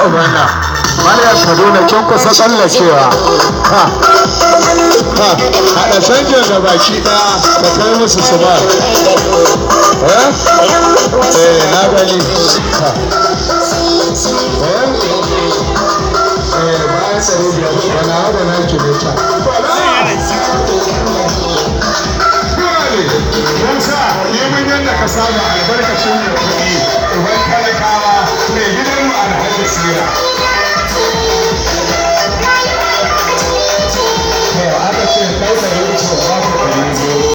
Ubanna. Maryam Kaduna, kin kusa tsallakewa. Ha ha, haɗa canjin da baki ɗaya ka kai musu su ba. Eh eh, na gani. Ha, eh eh, bayan 500 ba na haɗa naki ne ta. Musa, yi mun yadda ka saba, albarkacin da kuɗi, uban talakawa, mai gidanmu Alhaji Sira. To, aka ce kai da wuce ba.